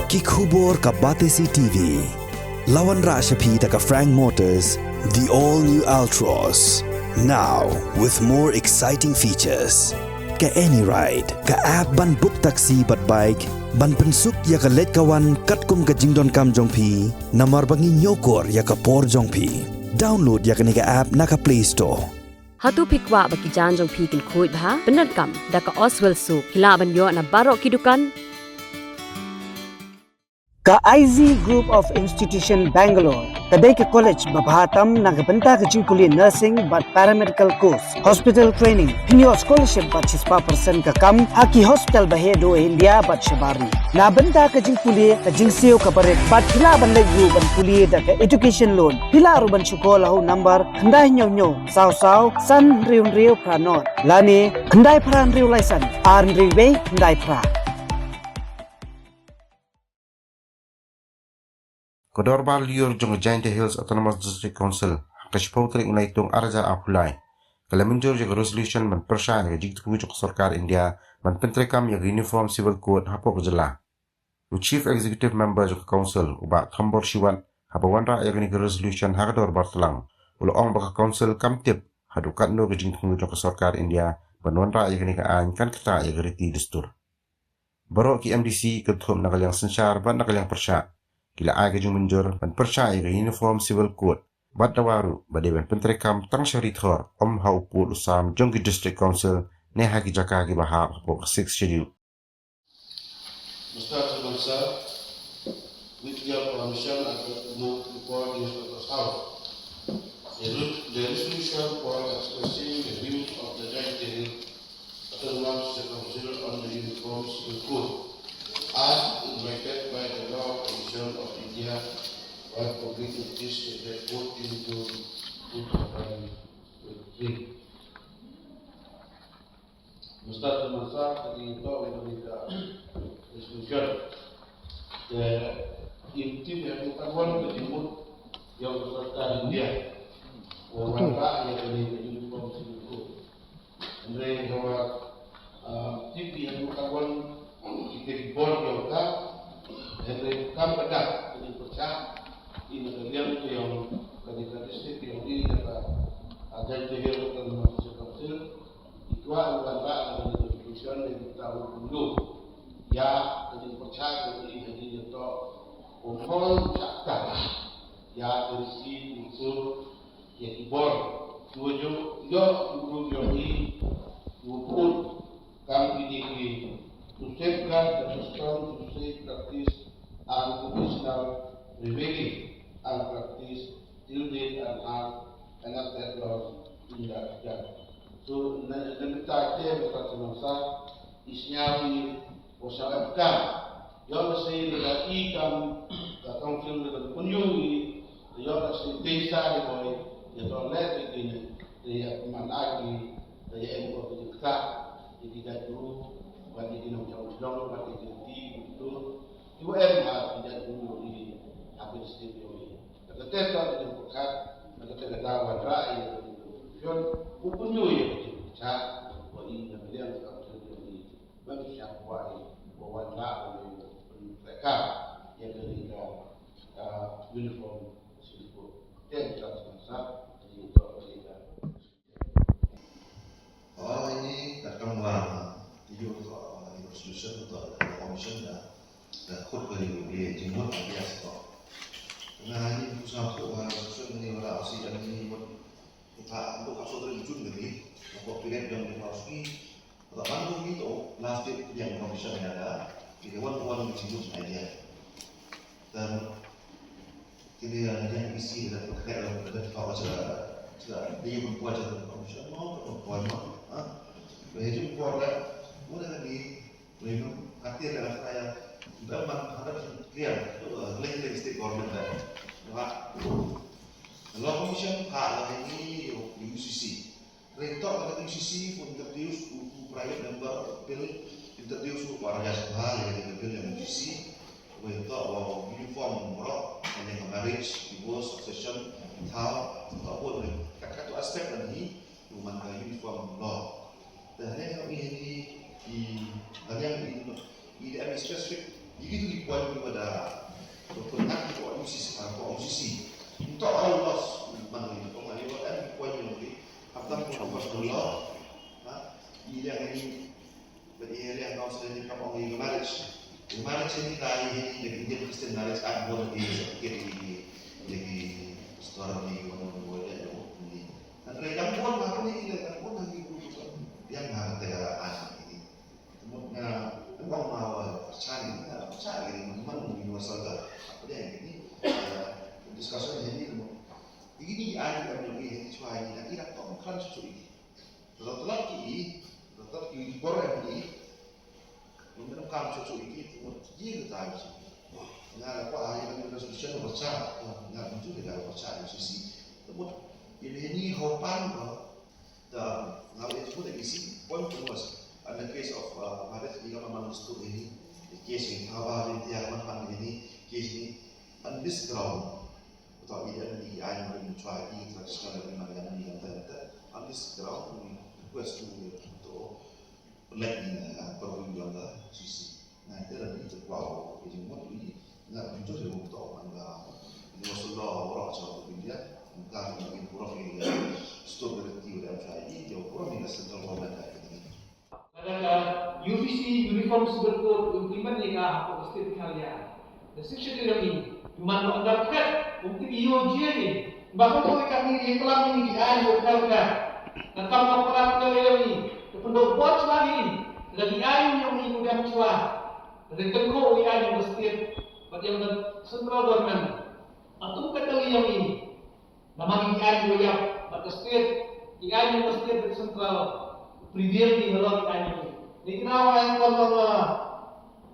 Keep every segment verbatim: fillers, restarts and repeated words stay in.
Ki khubor ka Batesi T V. La wanrah sha phi da ka Frank Motors, the all new Altroz. Now with more exciting features. Ka AnyRide, ka app ban book taxi bad bike, ban pynsuk ïa ka leit ka wan katkum ka jingdonkam jong phi, namar ba ngi ñiewkor ïa ka por jong phi. Download ïa kane ka app na ka Play Store. Hato phi kwah ba ki jaiñ jong phi kin khuid bha? Pyndonkam da ka Oswell Soap. Phi lah ban ïoh na baroh ki dukan. Ka I Z Group of Institution Bangalore ka dei ka college ba bha tam na ka bynta ka jingpule nursing bad paramedical course, hospital training. Phin ïoh scholarship bad shispah percent ka kam ha ki hospital ba heh duh ha India bad shabar ri. Na bynta ka jingpule, ka jingsiew kaba rit bad phi lah ban leit ruh ban pule da ka education loan. Phi lah ruh ban shu call ha u number khyndai hynñiew hynñiew saw saw san hynriew hynriew phra nod lane khyndai phra hynriew lai san ar hynriew wei khyndai phra. Ka Dorbar Lyiur jong ka Jaintia Hills Autonomous District Council ha ka shiphew tarik u Naitung arhajar arphew lai ka la mynjur ïa ka resolution ban pyrshah ïa ka jingthmu jong ka sorkar India ban pyntreikam ïa ka Uniform Civil Code hapoh ka jylla. U Chief Executive Member jong ka Council, u Bah Thombor Shiwat, haba wanrah ïa kane ka resolution ha ka dorbar tlang, u la ong ba ka Council kam tip haduh katno ka jingthmu jong ka sorkar India ban wanrah ïa kane ka aiñ kan ktah ïa ka riti dustur. Baroh ki M D C kynthup na ka liang synshar bad na ka liang pyrshah ki la ai ka jingmynjur ban pyrshah ïa ka Uniform Civil Code bad dawa ruh ba dei ban pyntreikam tang sha Ri Thor, ym ha u pud u sam jong ki District Council ne ha ki jaka kiba hap hapoh ka Sixth Schedule. Mister Chairman Sir, with your permission, I will move before this August House the re- the resolution for expressing the views of the Jaintia Hills Autonomous District Council on the Uniform Civil Code, as invited by the Law Commission of India by public notice dated fourteen June two thousand twenty-three. Mister Chairman Sir, ka dei to ka dei ka resolution. Te in tip ïa ka kan wan ka jingmut ïa ka sorkar India. Wa wanrah ïa ka dei ka Uniform Civil Code. Hynrei hawa, ah, tip ïa ka kan wan kita ki bor ïa ka. Hynrei kam ka dak ka dei pyrshah ïa ka liang ïa ka dei ka district ïa ka dei ka, ah, Jaintia Hills Autonomous District Council. Ki kwah ban wanrah ka notification na kita u pynlong ïa ka jingpyrshah ka dei ka dei ïa to. Ym hoi chapter ïa ka riti u sur ïa ki bor. Ki wa jong ïoh ki briew jong ngi ki wa put kam kine ki to safeguard the custom, to save, practice and traditional prevailing and practice till date and have enacted laws in that regard. So na na kita te, Mister Chairman Sir, i sñiaw i wa sñiaw em kam. Ïoh lehse lada i kam ka council lada pynïoh i, ïoh lehse dei sa i boi ïa to leh te kine, te ïa man ai ki, te ïa em ko ki jingktah ïa ki jaitbru bad ïa ki nongshong shnong bad ïa ki riti ki tur ki wa em ha ki jaitbru ïa ki ha ki district ïa ki. Kata te to ki jingpyrkhat, kata te ka daw wanrah ïa ki jingpyrkhat u pynïoh ïa ki jingpyrkhat wa i na ka liang ka council ïa ki. Bad ki shah kwah ïa ka wanrah ïa ka pyntrei kam ïa ka ri ka, ah, uniform civil code. Te ka sngewsih ïa ka ri ka. Oi, ni ka kam wa ïa ka resolution ka commission da da khut ka ri ka jingmut ka bias ko. Nga ni ku sa khut wa resolution ni wa la osi ni mut. Ka, ka, ka sodra jun ka ni, ka period jong ka osi. Ka ban ko ni to, last date ka yang commission ya da, kita wan wan ni jingmut idea. Dan kini yang yang isi da ka kena da da ka aja, aja dia pun kuat aja commission no, pun kuat no, ha. Bahaya pun kuat lah, mana ni, memang hati ada rasa yang, dah man ada clear, tu, eh, clear clear state government dah. Wah, Law Commission ha la ni U C C. Hynrei to ka U C C pun introduce u, u private member bill, introduce u para Rajya Sabha ïa ka bill ïa U C C. Wei to wa uniform baroh, ïa ka marriage, divorce, succession, thaw, to pun ka, ka to aspect la ni u man ka uniform law. Te hynrei ha i ni i, hynrei i, i da em specific i Kito ki point kiba da, kiba pynhap ki ko U C C, ah, ko U C C. Nto ai los man ni ko ma ni ko em ki point ni ki. Hap tam ko ko lo. Ha? Ni dia ni, ba ni dia council ni ka ong ni marriage. Ni marriage ni ka ni ni ni Indian Christian marriage act bo ni certificate ni ni ni pastor ni ko ni ko ni. Kan re dang bon ma ko ni ni kan bon ni ko yang ha te ga an ni. Mut nga, nga ong ma wa pyrshah ni, nga pyrshah ni, man, man universal da. Apa dia ni? Eh, discussion ni, mut. Ini ai ni, kami ni, ini cuai ni, ina tong kan cucu ini. Kalau telah ki, kalau telah ki, ini bor ni, mungkin kan cucu ini, mut, ye kita ini. Nga la kwa ai kami resolution pyrshah, nga muncul di dalam pyrshah di sisi. Mut, ini, ini hopan ko, The, now it would easy point was, in the case of, uh, Bharat Nigam among the two, the case in Thaba, in the Yaman, in the case in, on this ground, without even the I am going to try the traditional and Malayalam legal center, on this ground, we request to, to let in, uh, probably on the C C. Nga ïa lade ïa ka kwah ka jingmut ïa nga, ïa ka jingmut ïa ka India. Ka jingmut ïa ka Central Government ka. Lada ka U C C Uniform Civil Code implement ïa ka hapoh ka state Meghalaya, ka Sixth Schedule ïa ngi, man ka under threat, um tip ïa u jia ngi. Ba ka kong ka ngi ïa klam ïa ngi ïa ïa ka ka. Ka kam ka para ka ïa ngi, ka pyndoh bot shuwa ngi. Lada ïa ngi ïa ngi u dang shuwa. Ka dei ka kong ïa ngi ïa ka state bad ïa ka central government. Atum ka tang ïa ngi. Namar ngi ïa ngi ïa bad ka state, ïa ngi ïa ka state bad central. Prevail ngi halor ïa ngi. Ngi kena wa ïa kon wa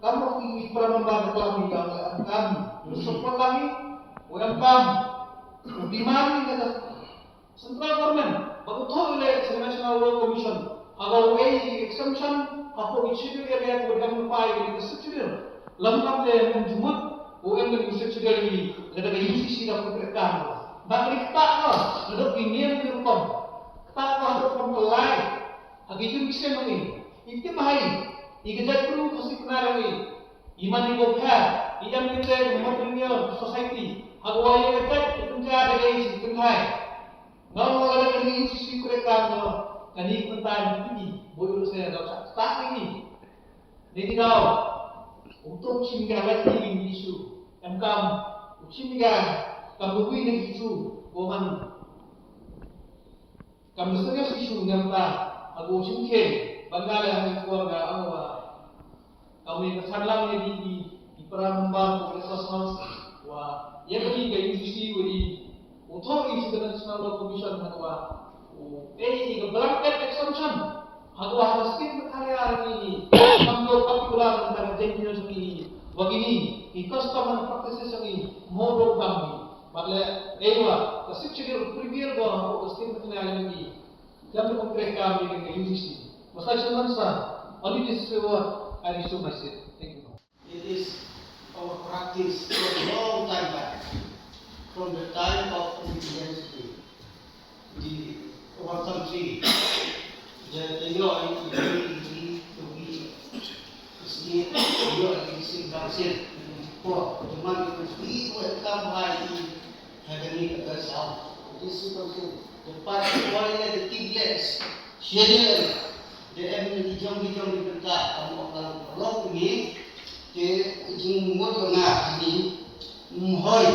kam wa ki para member ka klam ngi ïa wa ïa kam. Support lagi wa ïa kam. Demand ngi ka Central Government, ba u thoh le sha National Law Commission, haba u ei exemption hapoh ki schedule area, ko dang pai ki ka schedule. Lam kam le mynjumut u em ki schedule ni, lada ka U C C da ku treikam. Ba ka ri kata ka, lada ki niam ki rukom. Kata ka rukom ka lai. Ha ki jingkisen ni. Iti mahai. I ka jait bru ka sipna ni. I man i bokha. I em ki te, i man i society. Ha ko wa i ka jait, i ka jait, i ka jait. Nga ong lada kane ka U C C treikam, kane ka bynta ka jong ngi, bad u sa da ka bynta ka jong ngi. Dei ki daw, u to u shim ka lait ka issue, em kam u shim ka, kam u wi na ki issue, ko man. Kam u serious issue ngam ta, ha u shim ke, ban da le ha ko nga ong wa. Kawei ka san lang ïa ki, ki, ki para member ka Congress House, wa ïa ka, ka U C C wa i, u thoh i sha ka National Law Commission ha ka wa u ei ka blanket exemption ha ka wa ha ka state Meghalaya ni, kam dei particular na ka gender ni, wa kini ki custom and practices ni, mo do kam ni. Bad le ei wa ka Sixth Schedule prevail ko ha ka state Meghalaya ni. Jam ko kre kam ni ka U C C. Masa chuman sa, only this is what I resume myself. Thank you. It is our practice for a long time back, from the time of independence to the, our country. The, the law in the, the, the, the state, the law in the state council, for the money to be welcome by the, the, the, the, the, the, the, the, the, the, the, the, the, Sha ïa, da em ki jong ki jong ki bynta, ka mut ka long ka long ngi, te jingmut ka nga ngi, ym hoi,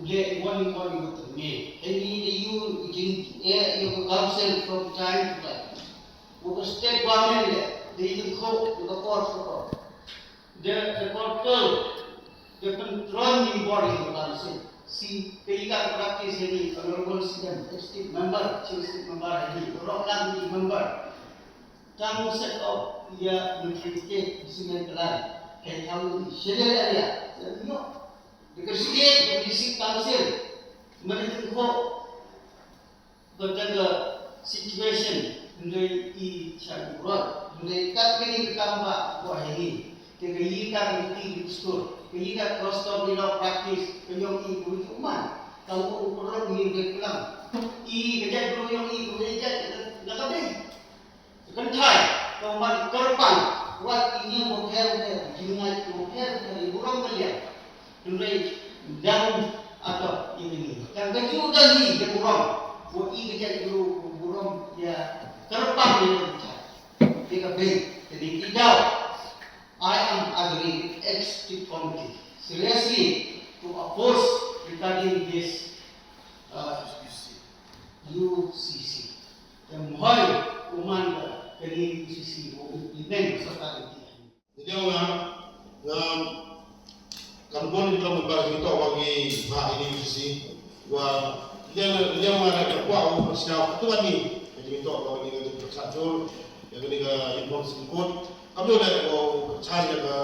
u leh wan wan u tyrme. Te ngi da ïoh jing, eh, ïoh ka counsel from time to time. U ka state government leh, da ïoh jingkhoh, ïoh ka por ka por. The, the portal, the control ni bor in the council. Si, ka ïa ka practice ni, honorable C M, executive member, chief executive member ni, rock lang ni member. Tang set of ya menteri ke, si men kelan. Ke tahu ni, sila ya, ya, ya, no. The state, the district council, manager ko, Kata ka situation, hynrei i sha u rot, hynrei kat kane ka kam ba ko ha ini. Te ka i ka ka i ka stur, ka i ka custom law practice, ka yong i ka wiki uman. Ka u u rot ni ka klam. I ka jait bru yong i ka wiki jait ka ka bei. Ka kynthai, ka uman kyrpang, ka Wat i niam bapher bapher, i jingngeit bapher bapher, i burom ba liang. Hynrei dang, ato, i ni. Dang ka ju dang i, i burom. Wat i ka jait bru, burom, ïa, kyrpang ïa ka jait. Ïa ka bei, ka dei ki daw. I am agree executive committee seriously to oppose regarding this, uh, U C C. Te mhoi u man ka kane U C C u implement sa ka dei. Ïa nga, nga kam bun ïa ka member hi to wa ngi ha ini U C C. Wa ïa, ïa nga na ka kwah u pyrshah tu ni. Ïa ngi to wa ngi ka pyrshah jur, ïa ngi ka uniform singkut. Kam jur ïa ko pyrshah ïa ka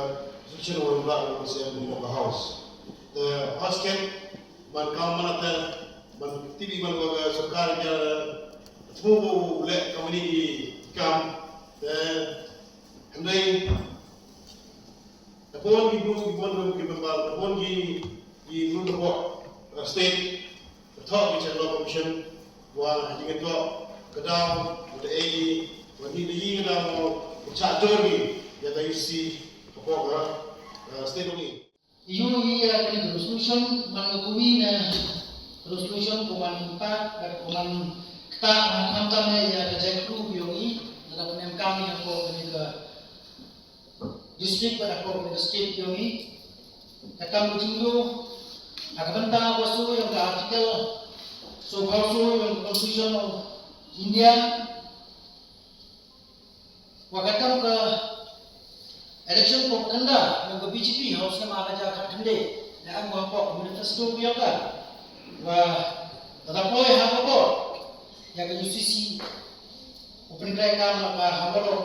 solution wa ba u sien ka house. Te house cat ban kam mana te ban tibi ban wa ka sorkar ïa. Tmu ko leh kamni i kam te hynrei. Te pon ki bru ki pon ki member, te pon ki, ki bru te pon, uh, state, te thok ki chen law commission, wa ha jingthok ka daw, wa te ei, wa ni te yi ka daw, wa cha jor ki, ïa ka U C, ka pok ka, uh, state ni. Ïoh ïa kane ka resolution, man ka kuwi na resolution ko man impact, bad ko man kata man khamtam ïa ka jait bru ïoh ngi, lada pyndonkam ïa ko kane ka district bad ko kane ka state ïoh ngi. Ka kam ka jingïoh, ha ka bynta ko shu ïa ka article, so ko shu ïa ka Constitution of India, Wa ka kam ka election ko kanda, nang ka B J P, ha u snem ar hajar khatkhyndai, la em wa ko manifesto ïa ka. Wa, lada poi ha ka ko, ïa ka U C C, u pyntrei kam la ka ha waroh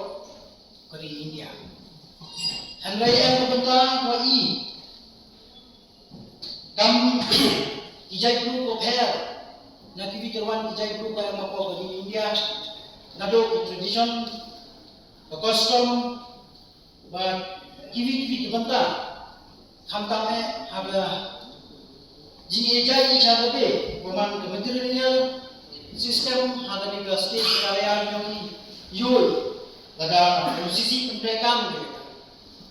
ka ri India. Hynrei em ka bynta wa i, Kam ki jait bru ko pher, na kiwi ki wan ki jait bru ko em ko ka ri India, naduh ki tradition, ka custom, bad kiwi kiwi ki bynta, khamtam eh ha ka jingïaid ïaid ha ka bei, ko man ka matrilineal system, ha kane ka state ka ïa ïong ïoh, lada U C C pyntrei kam ka ïa ka.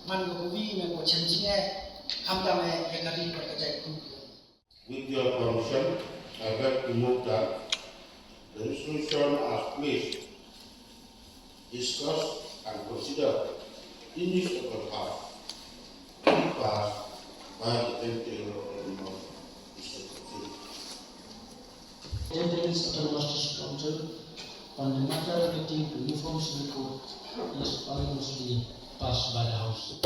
Man ka wi me ko chen jingeh, khamtam eh ïa ka ri bad ka jait bru. With your permission, I beg to move that the resolution as placed, discussed and considered in this open house be passed by the M T L of the North District. Jaintia Hills Autonomous District Council on the matter relating to Uniform Civil Code is unanimously passed by the House.